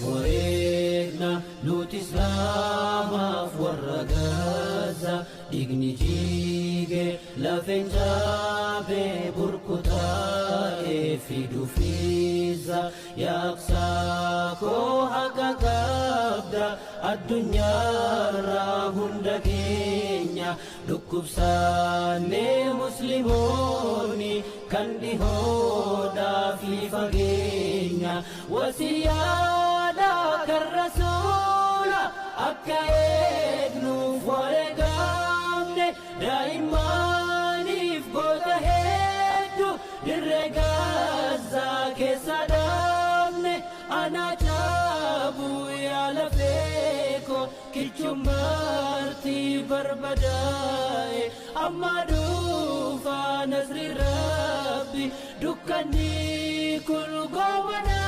Wareegna nuti Islaamaaf warra Gaza, dhiigni jiige, lafeen cabe, burkutaa'e fiduufiisa. Yaa koo, haqa qabda, addunyaarraa hunda keenya dhukkubsaannee, Musliimoonni kan dhihoodhaa fi fageenya. Wasiyyaadha kan Rasuula akka eegnuuf wareegamne, daa'immaaniif goota hedduu dirree Gaazaa keessa dhaabne. Anaa caabuu yaa lafeeko, kichummaarti barbadaa'e, amma dhufa nasri Rabbi, dukkanni kun goobana.